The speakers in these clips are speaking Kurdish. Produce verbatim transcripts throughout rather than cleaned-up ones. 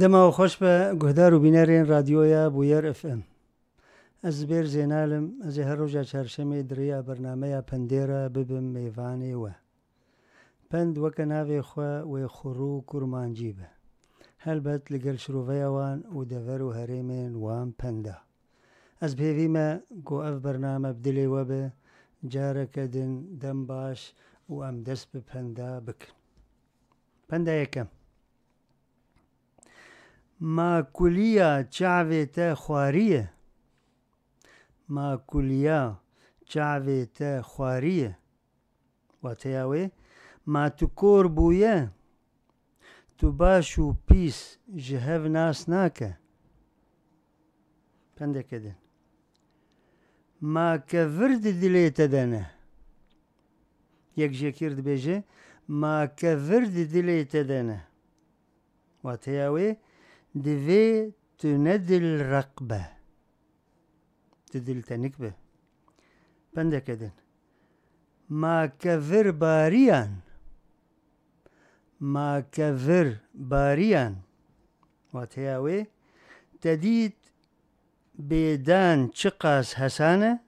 Dema we xweş be, guhdar û bînerên Radyoya Bûyer F M. Ez Zibêr Zênal im, ez ê her roja çarşemê di rêya bernameya Pendê re bibim mêvanê we. Pend weke navê xwe wê xurû û kurmancî be. Helbet li gel şiroveya wan û dever û herêmên wan penda. Ez bi hêvî me ku ev bername bi dilê we be, careke din dem baş û em dest bi penda bikin. Penda yekem. Ma kuliya çavê te xwariye? Ma kuliya çavê te xwariye? Wateya wê, ma tu kor bûye? Tu baş û pîs ji hev nas nake. Pendeke din. Ma kevir di dilê te de ne? Yek ji yekî re dibêje, ma kevir di dilê te de ne? Wateya wê, divê tu ne dilreq be. Tu diltenik be. Pendeke din. Ma kevir bariyan? Ma kevir bariyan? Wateya wê, te dît bêdan çiqas hesan e,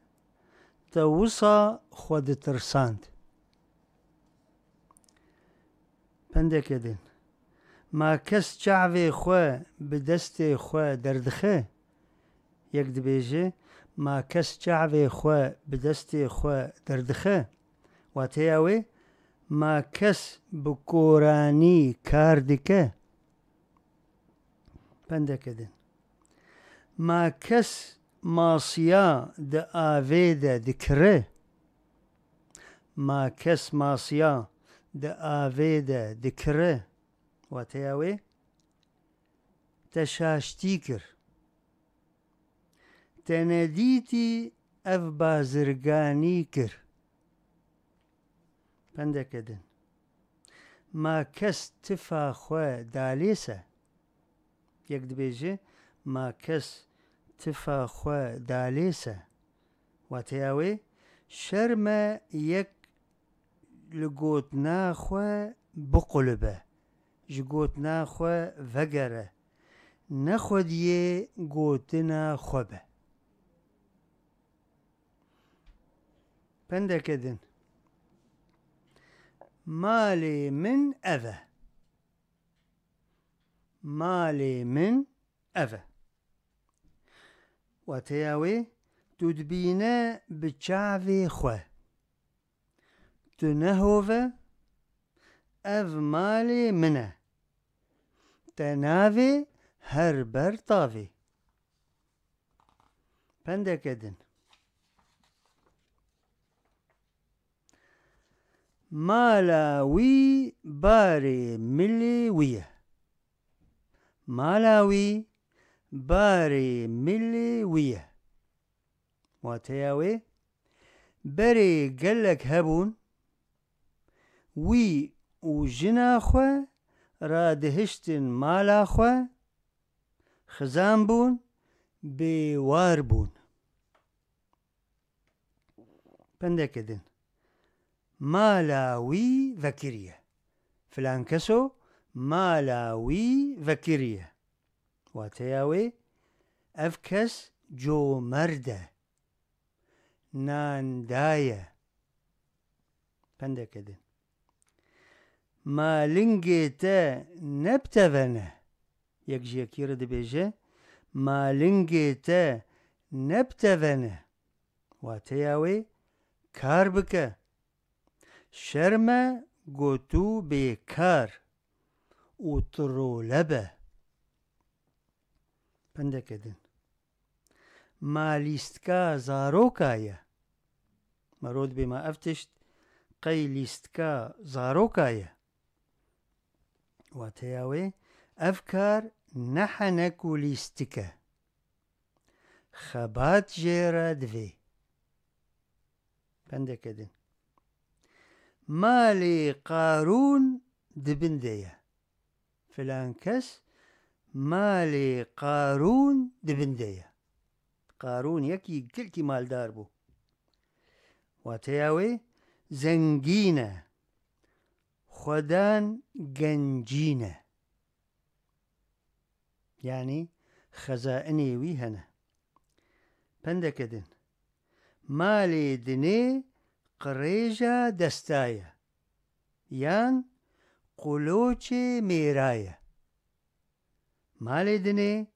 te wisa xwe ditirsand. Pendeke din. Ma kes çavê xwe bi destê xwe derdixe? Yek dibêje, ma kes çavê xwe bi destê xwe derdixe? Wateya wê, ma kes bi koranî kar dike? Pendeke din. Ma kes masiya di avê de dikire? Ma kes masiya di avê de dikire? Wateya wê, te şaştî kir. Te nedîtî ev bazirganî kir. Pendeke din. Ma kes tifa xwe dalêse? Yek dibêje, ma kes tifa xwe dalêse? Wateya wê, şerm e yek li gotina xwe biqulbe, ji gotina xwe vegere, ne xwediyê gotina xwe be. Pendeke din. Malê min ev e. Malê min ev e. Wateya wê, tu dibîne bi çavê xwe. Tu nehove, ev malê min e. Te navê her ber tavê. Pendeke din. Mala wî barê milê wî ye. Mala wî barê milê wî ye. Wateya wê, berê gelek hebûn, wî û jina xwe radihiştin mala xwe, xizan bûn, bêwar bûn. Pendeke din. Mala wî vekiriye. Filan keso mala wî vekiriye. Wateya wê, ev kes comerd e. Nan daye. Pendeke din. Ma lingê te ne bi teve ne? Yek ji yekî re dibêje, ma lingê te ne bi teve ne? Wateya wê, kar bike. Şerm e ku tu bêkar û tu role be. Pendeke din. Ma lîstika zaroka ye? Mero dibê ma ev tişt qey lîstika zaroka ye? Wateya wê, ev kar ne henek û lîstik e. Xebat jê re divê. Pendeke din. Malê Qarûn di bin de ye. Filan kes malê Qarûn di bin de ye. Qarûn yekî gelkî maldar bû. Wateya wê, zengîn e. Xwedan gencîn e. Yanî xezainê wî hene. Pendeke din. Malê dinê qirêja desta ye. Yan quloçê mêra ye. Malê dinê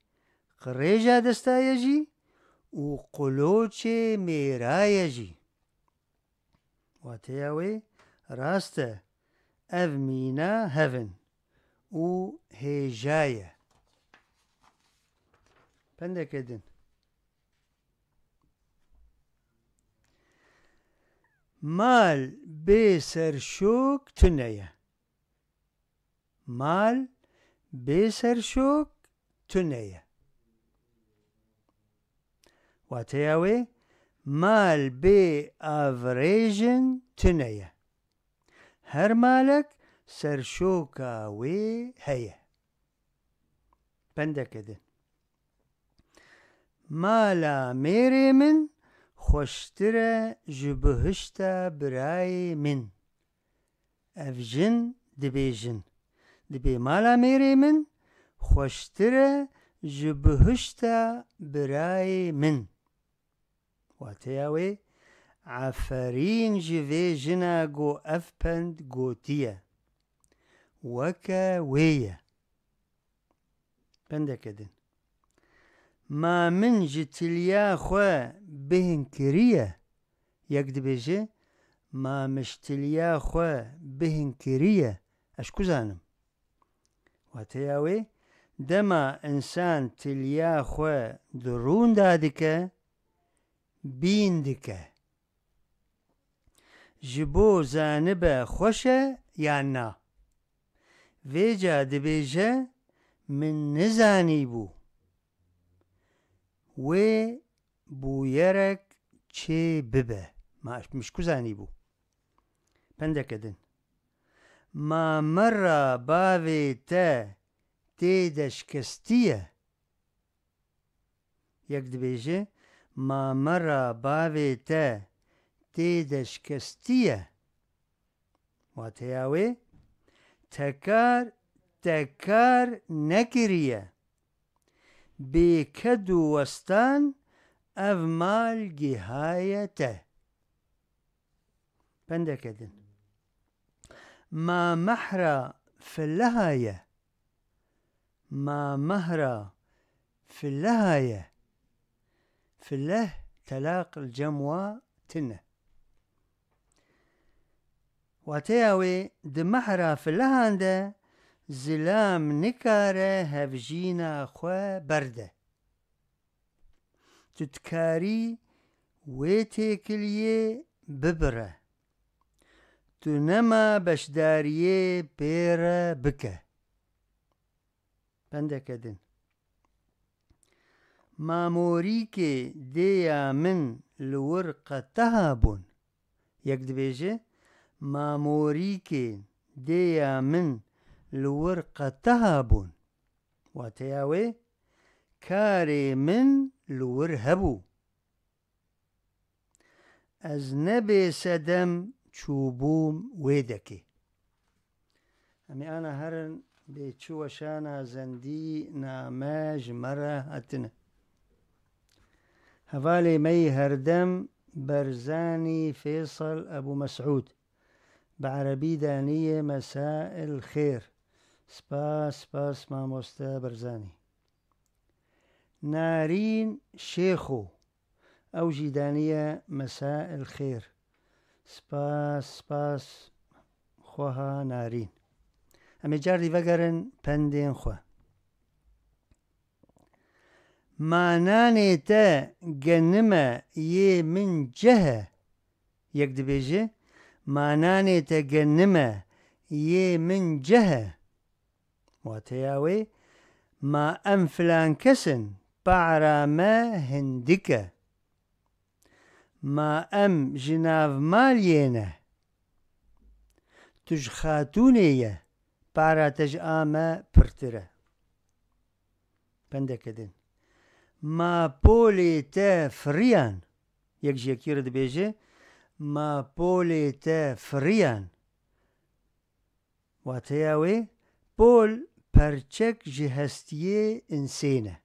qirêja desta ye jî û quloçê mêra ye jî. Wateya wê rast e, ev mîna hev in û hêja ye. Pendeke din. Mal bê serşok tune ye. Mal bê serşok tune ye. Wateya wê, mal bê avrêjin tune ye. Her malek serşoka wê heye. Pendeke din. Mala mêrê min xweştir e ji bihişta birayê min. Ev jin dibêjin, dibê mala mêrê min xweştir e ji bihişta birayê min. Wateya wê, eferîn ji vê jina ku ev pend gotiye. Weke wê ye. Pendeke din. Ma min ji tiliya xwe bêhn kiriye? Yek dibêje, ma min ji tiliya xwe bêhn kiriye? Ez ku zanim? Wateya wê, dema însan tiliya xwe di rûn de dike, bîn dike. Ji bo zanibe xweş e yan na? Vêca dibêje, min nizanîbû. Wê bûyerek çê bibe. Ma min ji ku zanîbû? Pendeke din. Ma mera bavê te tê de şikestî ye? Yek dibêje, ma mera bavê te tê de şikestî ye. Wateya wê, te kar, te kar nekiriye. Bê ked û westan ev mal gihaye te. Pendeke din. Ma mehra fileha ye? Ma mehra fileha ye? Fileh telaq li cem wa tine. Wateya wê, di mehra filehan de zilam nikare hevjîna xwe berde. Tu dikarî wê têkiliyê bibire. Tu nema beşdariyê pê re bike. Pendeke din. Ma morîkê dêya min li wir qeteha bûn? Yek dibêje, ma morîkê dêya min li wir qeteha bûn? Wateya wê, karê min li wir hebû. Ez ne bê sedem çûbûm wê dekê. Em ê ana herin bê çi weşana zendî name ji me re hatine. Hevalê me yê herdem Berzanî Fêsal Ebû Mesûd, bi erebî daniye Mesail Xêr. Spas, spas mamoste Berzanî. Narîn Şêxo, ew jî daniye Mesail Xêr. Spas, spas xweha Narîn. Em ê cardî vegerin pendên xwe. Ma nanê te genime yê min ceh e? Yek dibêje, ma nanê te genime yê min ceh e? Wateya wê, ma em filan kes in, para me hindik e. Ma em ji nav maliyê ne? Tu ji xatûnê ye, para te ji a me pirtir e. Pendeke din. Ma polê te firiyan? Yek ji yekî re dibêje, ma polê te firiyan? Wateya wê, pol perçek ji hestiyê insê ne.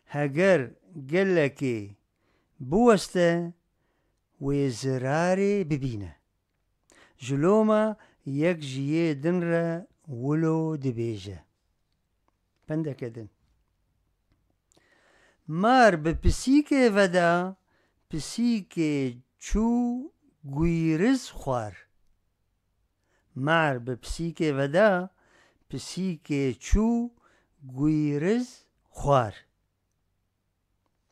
Heger gelekê biweste, wê zirarê bibîne. Ji loma yek ji yê din re wilo dibêje. Pendeke din. Mar bi pisîkê veda, pisîkê çû gwîriz xwar. Mar bi pisîkê veda, pisîkê çû gwîriz xwar.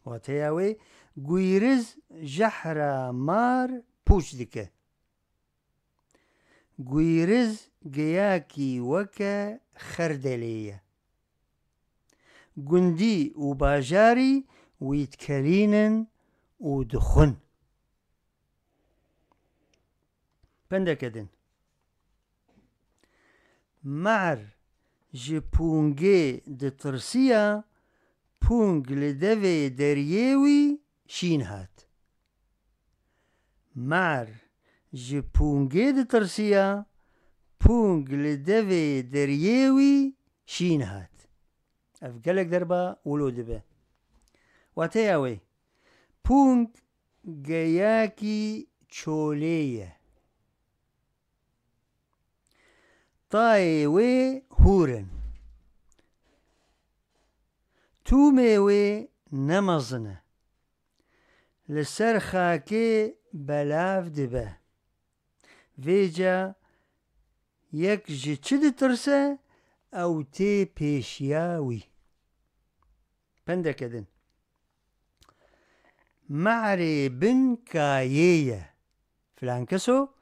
Wateya wê, gwîriz jehra mar pûç dike. Gwîriz geyakî weke xerdelê ye. Gundî û bajarî wî dikelînin û dixwin. Pendeke din. Me'er ji pûngê ditirsiya, pûng li devê deriyê wî şîn hat. Me'er ji pûngê ditirsiya, pûng li devê deriyê wî şîn hat. Ev gelek derba wilo dibe. Wateya wê, pûng geyakî çolê ye. Tayê wê hûr in. Tûmê wê ne mezin e. Li ser xakê belav dibe. Vêca yek ji çi ditirse, ew tê pêşiya wî. Pendeke din. Me'rê bin kayê ye. Filan keso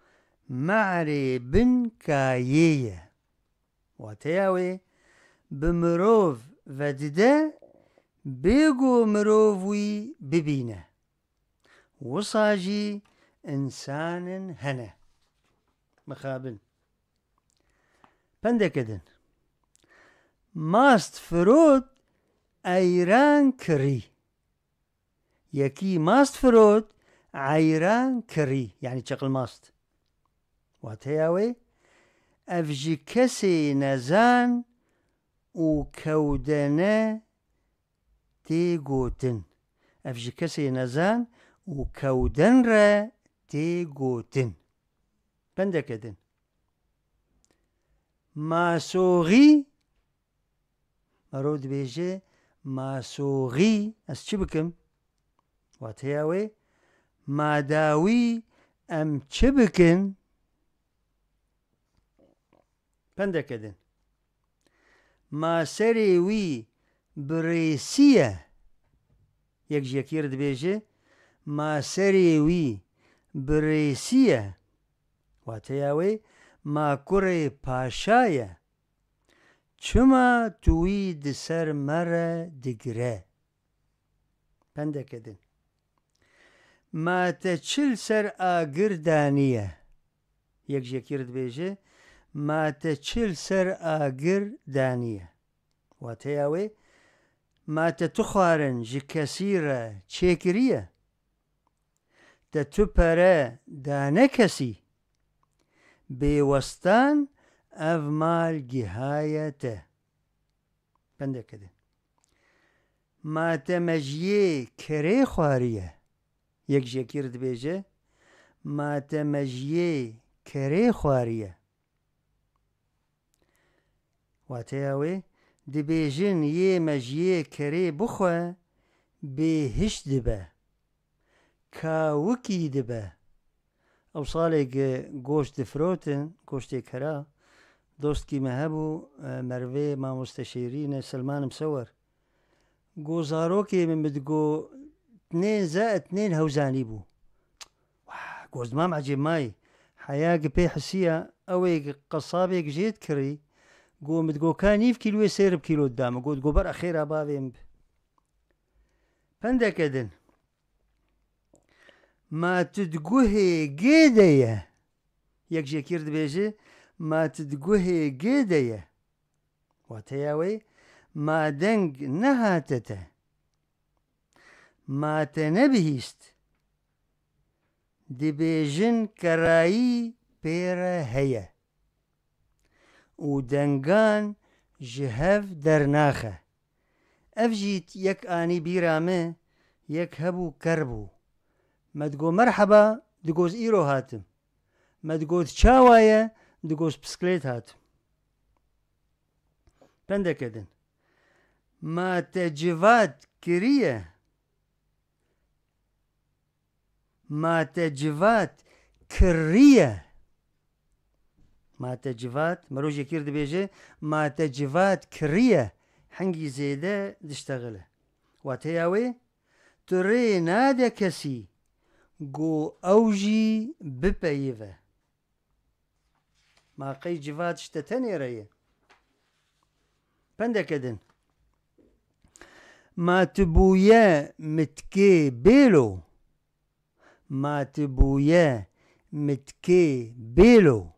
me'rê bin kayê ye. Wateya wê, bi mirov vedide, bê ku mirov wî bibîne. Wisa jî însanin hene. Mixabin. Pendeke din. Mast firot, eyran kirî. Yekî mast firot, eyran kirî. Yanî çeqil mast. Wateya wê, ev ji kesê nezan û kewdene tê gotin. Ev ji kesê nezan û kewden re tê gotin. Pendeke din. Masoxî, mero dibêje, masoxî, ez çi bikim? Wateya wê, ma dawî em çi bikin? Pendeke din. Ma serê wî birêsî ye. Yek ji yekî re dibêje, ma serê wî birêsî ye. Wateya wê, ma kurê paşa ye. Çima tu wî di ser me re digire? Pendeke din. Ma te çi li ser agir daniye? Yek ji yekî re dibêje, ma te çi li ser agir daniye? Wateya wê, ma te tu xwarin ji kesî re çêkiriye? Te tu pere dane kesî? Bêwestan ev mal gihaye te. Pendeke din. Ma te mejiyê kerê xwariye? Yek ji yekî re dibêje, ma te mejiyê kerê xwariye? Wateya wê, dibêjin yê mejiyê kerê bixwe, bêhiş dibe. Kawikî dibe. Ew salê ku goşt difirotin, goştê kera, dostkî me hebû, e, Mervê Mamoste Şêrîn e, Selman Imsewer. Go zarokê min, min digo, tinên ze, tinên hewzanî bû. Wah, goz mam ecêb mayî. Heya ki pê hisiya, ew ê ki qesabê ki jê dikirî, go min digo ka nîv kîloyê sêr bi kîlo dida min. Go digo bera xêra bavê min bi. Pendeke din. Ma tu di guhê gê de ye? Yek ji yekî re dibêje, ma tu di guhê gê de ye? Wateya wê, ma deng nehate te? Ma te nebihîst? Dibêjin kerayî pê re heye. û dengan ji hev dernaxe. Ev jî yek anî bîra min, yek hebû ker bû. Me digot merheba, digot îro hatim. Me digot çawa ye, digot pisklêt hatim. Pendeke din. Ma te civat kiriye? Ma te civat kiriye? Ma te civat, mirov ji yekî re dibêje, ma te civat kiriye, hingî zêde diştexile. Wateya wê, tu rê nade kesî, ku ew jî bipeyive. Ma qey civat ji te tenê re ye? Pendeke din. Ma tu bûye mitkê bêlo? Ma tu bûye mitkê bêlo?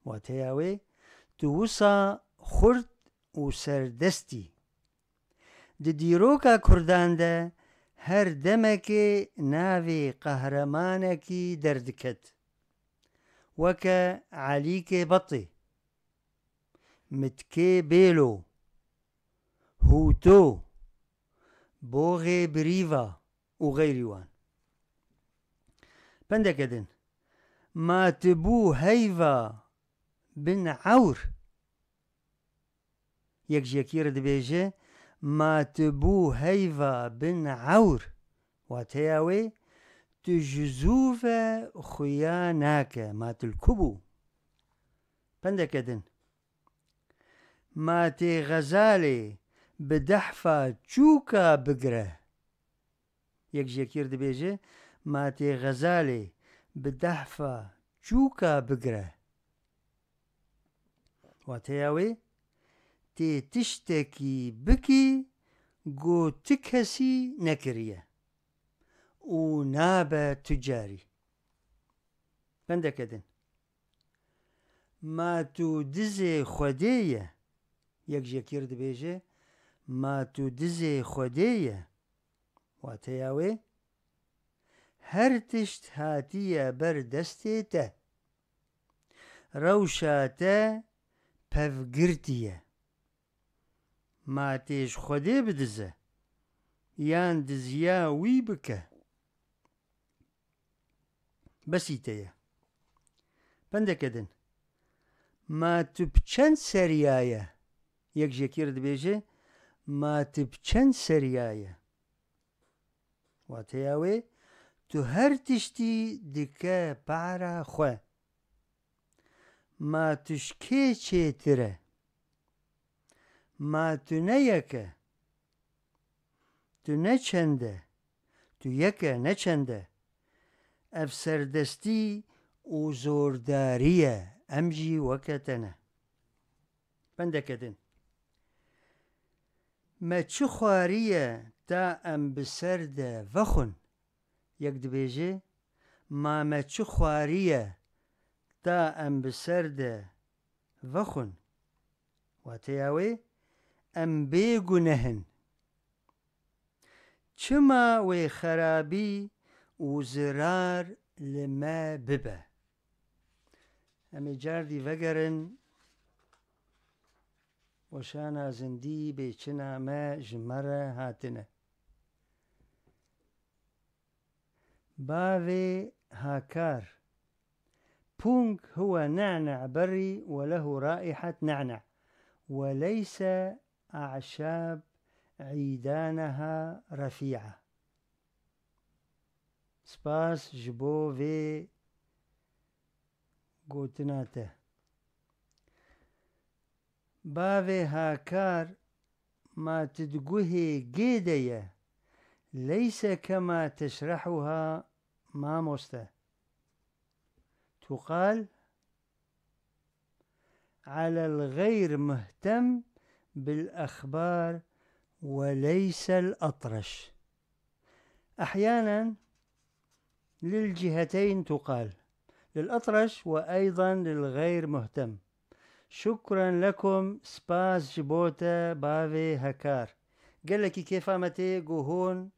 Wateya wê, tu wisa xurt û serdest î. Di dîroka Kurdan de her demekê navê qehremanekî derdiket. Weke Elîkê Betê, Mitkê Bêlo, Hûto, Boxê Birîva û xeyrî wan. Pendeke din. Ma tu bû heyva bin ewr? Yek ji yekî re dibêje, ma tu bû heyva bin ewr? Wateya wê, tu ji zû ve xuya nake, ma tu li ku bû? Pendeke din. Ma tê xezalê bi dehfa çûka bigire? Yek ji yekî re dibêje, ma tê xezalê bi dehfa çûka bigire? Wateya wê, tê tiştekî bikî, ku ti kesî nekiriye û nabe tu carî. Pendeke din. Ma tu dizê Xwedê ye? Yek ji yekî re dibêje, ma tu dizê Xwedê ye? Wateya wê, her tişt hatiye ber destê te. Rewşa te pevgirtî ye. Ma tê ji Xwedê bidize, yan diziya wî bike? Besî te ye. Pendeke din. Ma tu bi çend seriya ye? Yek ji yekî re dibêje, ma tu bi çend seriya ye? Wateya wê, tu her tiştî dike para xwe. Ma tu ji kê çêtir e? Ma tu ne yek e? Tu ne çend e? Tu yek e, ne çend e? Ev serdestî û zordarî ye, em jî weke te ne. Pendeke din. Me çi xwariye ta em bi ser de vexwin? Yek dibêje, ma me çi xwariye ta em bi ser de vexwin? Wateya wê, em bêguneh in. Çima wê xerabî û zirar li me bibe? Em ê cardî vegerin, weşana zindî bêçina me ji me re hatine. Bavê Hakar. Pûng huwe ne'ne' berî we lehu raihet ne'ne' we leyse a'şab îdaneha refî'a. Spas ji bo vê gotina te. Bavê Hakar, ma tu di guhê gê de ye? Leyse kema teşrehuha mamoste. Tu qal على الغير مهتم بالأخبار وليس الأطرش. أحيانا للجهتين تقال، للأطرش وأيضا للغير مهتم. شكرا لكم، spas ji bo te bavê Hekar. Gelekî kêfa me tê ku hûn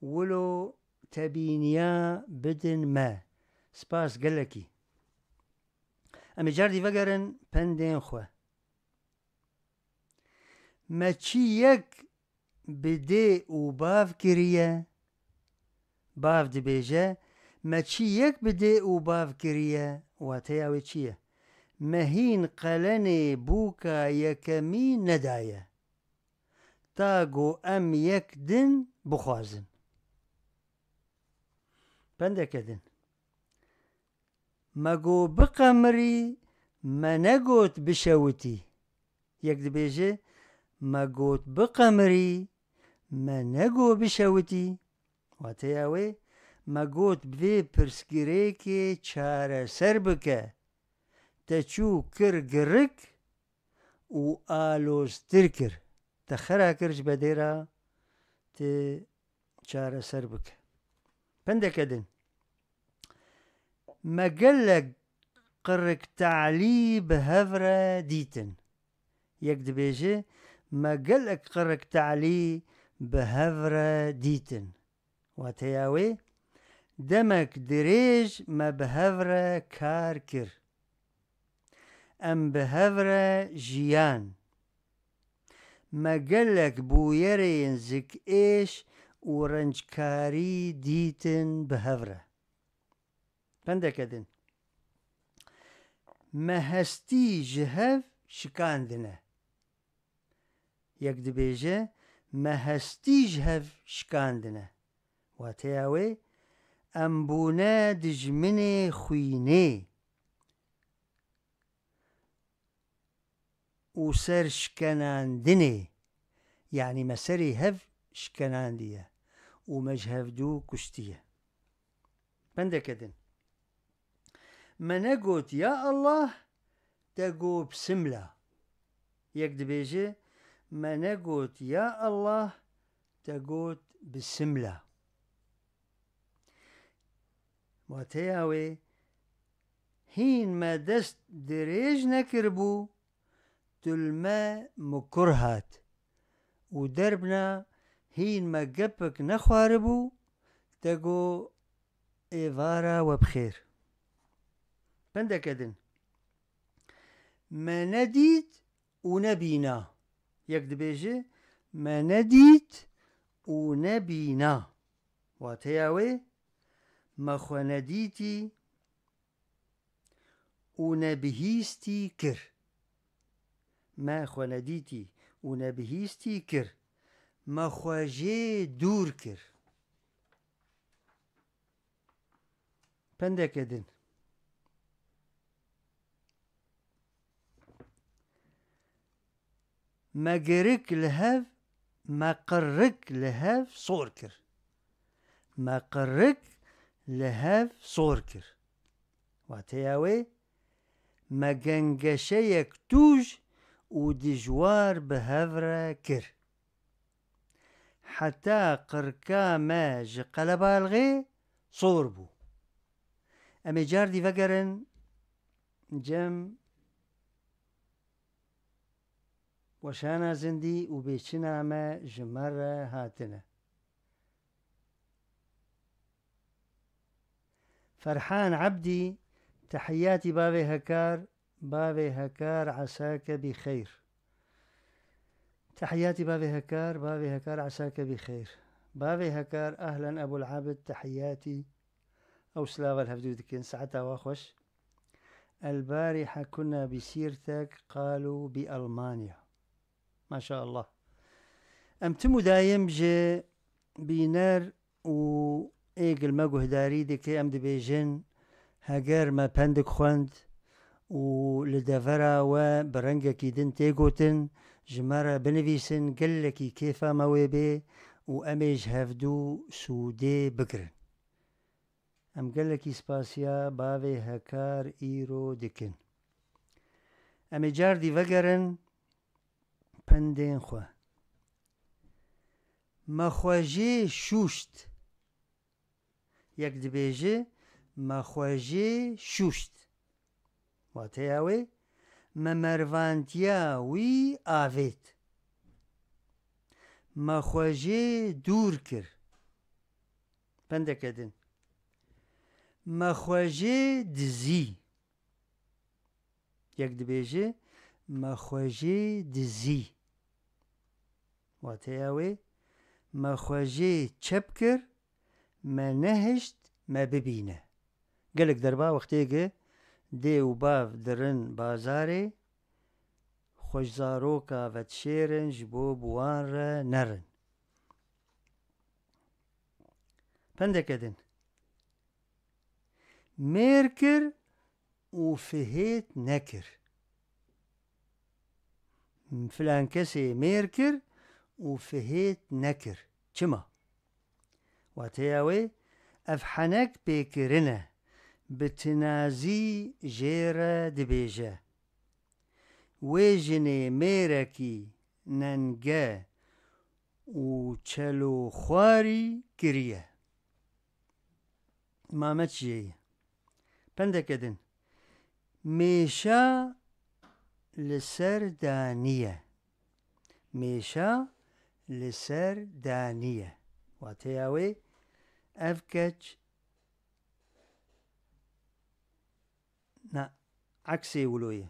wilo tebîniya bidin me. Spas gelekî. Em ê cardî vegerin pendên xwe. Me çi yek bi dê û bav kiriye? Bav dibêje, me çi yek bi dê û bav kiriye? Wateya wê çi ye? Me hîn qelenê bûka yekemî nedaye. Ta ku em yek din bixwazin. Pendeke din. Me got biqemirî, me negot bişewitî. Yek dibêje, me got biqemirî, me negot bişewitî. Wateya wê, me got bi vê pirsgirêkê çareser bike. Te çû kir girik û aloztir kir. Te xera kir ji bedêra tê çareser bike. Pendeke din. Me gelek qirik talî bi hev re dîtin. Yek dibêje, me gelek qirik talî bi hev re dîtin. Wateya wê, demek dirêj me bi hev re kar kir. Em bi hev re jiyan. Me gelek bûyerên zikêş û renckarî dîtin bi hev re. Pendeke din. Me hestî ji hev şikandine. Yek dibêje, me hestî ji hev şikandine. Wateya wê, em bûne dijminê xwînê û serşkenandinê, yanî me serê hev şkenandiye û me ji hevdû kuştiye. Pendeke din. Me negot, ya Allah, te got, bisimla. Yek dibêje, me negot, ya Allah, te got, bisimla. Wateya wê, hîn me dest dirêj nekiribû, tu li me mikur hat û derbna hîn me gepek nexwaribû, te got, êvara we bi xêr. Pendeke din. Me nedît û nebîna. Yek dibêje, me nedît û nebîna. Wateya wê, me xwe nedîtî û nebihîstî kir. Me xwe nedîtî û nebihîstî kir. Me xwe jê dûr kir. Pendeke din. Me girik li hev, me qirik li hev sor kir. Me qirik li hev sor kir. Wateya wê, me gengeşeyek tûj û dijwar bi hev re kir. Heta qirka me ji qelebalixê sor bû. Em ê cardî vegerin cem weşana zindî û bêçina me ji me re hatine. Ferhan Ebdî, tehiyatî bavê Hekar, bavê Hekar esake bî xeyr. Tehiyatî bavê Hekar, bavê Hekar esake bî xeyr. Bavê Hekar, ehlen Ebul Abid, tehiyatî. Ew silava li hevdû dikin, saeta we xweş. Elbariha kunna bi sîrtek, qalu bi Almanya. Maşallah. Em tim û dayim ji bîner û êgil me guhdarî dike, em dibêjin, heger me pendik xwend û li devera we bi rengekî din tê gotin, ji me re binivîsin, gelekî kêfa me wê bê û em ê ji hevdû sûdê bigirin. Em gelekî spasiya bavê Hekar îro dikin. Em ê cardî vegerin pendên xwe. Me xwe jê şûşt. Yek dibêje, me xwe jê şûşt. Wateya wê, me mervantiya wî avêt. Me xwe jê dûr kir. Pendeke din. Me xwe jê dizî. Yek dibêje, me xwe jê dizî. Wateya wê, me xwe jê çep kir, me nehişt me bibîne. Gelek derba wextê ge dê û bav dirin bazarê, xwe ji zaroka vedişêrin ji bo bi wan re nerin. Pendeke din. Mêr kir û fihêt nekir. Filan kesê mêr kir û fihêt nekir. Çima? Wateya wê, ev henek pêkirin e, bi tinazî jê re dibêje. Wê jinê mêrekî nenge û çeloxwarî kiriye. Mamet jê ye. Pendeke din. Mêşa li ser daniye. Mêşa li ser daniye. Wateya wê, ev keç, na, eksê wilo ye.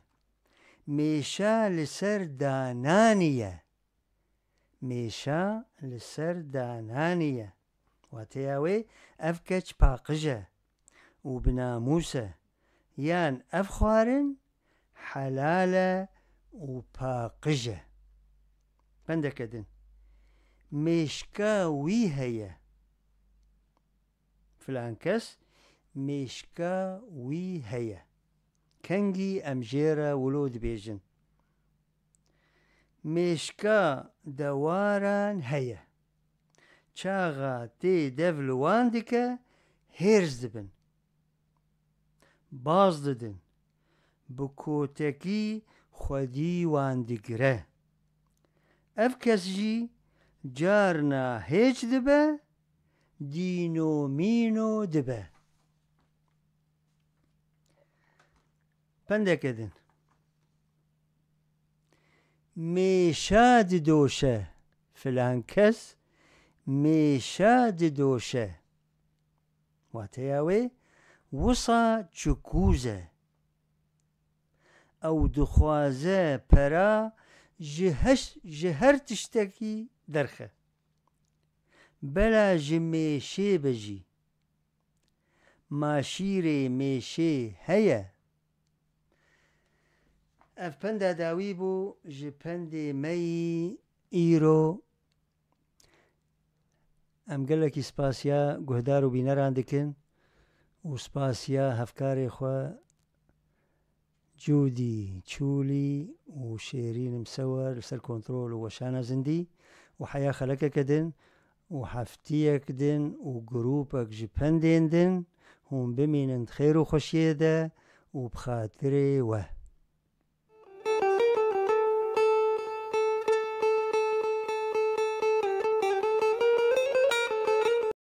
Mêşa li ser dananiye. Mêşa li ser dananî ye. Wateya wê, ev keç paqij e û bi namûs e. Yan ev xwarin helal e û paqij e. Pendeke din. Mêşka wî heye. Filan kes mêşka wî heye. Kengî em jê re wilo dibêjin. Mêşka dewaran heye. Çaxa tê dev li wan dike, hêrs dibin. Baz didin. Bi kotekî xwedî wan digire. Ev kes jî carna hêç dibe, dîno mîno dibe. Pendeke din. Mêşa didoşe. Filan kes mêşa didoşe. Wateya wê, wisa çikûz e. Ew dixwaze pera ji heş-, ji her tiştekî derxe. Bela ji mêşê be jî. Ma şîrê mêşê heye? Ev penda dawî bû ji pendê me yî îro. Em gelekî spasiya guhdar û bîneran dikin û spasiya hevkarê xwe Cûdî Çûlî û Şêrîn Msewer li ser kontrol û weşana zindî û heya xelekeke din û heftiyek din û grûpek ji pendên din hûn bimînin di xêr û xweşiyê de û bi xatirê we.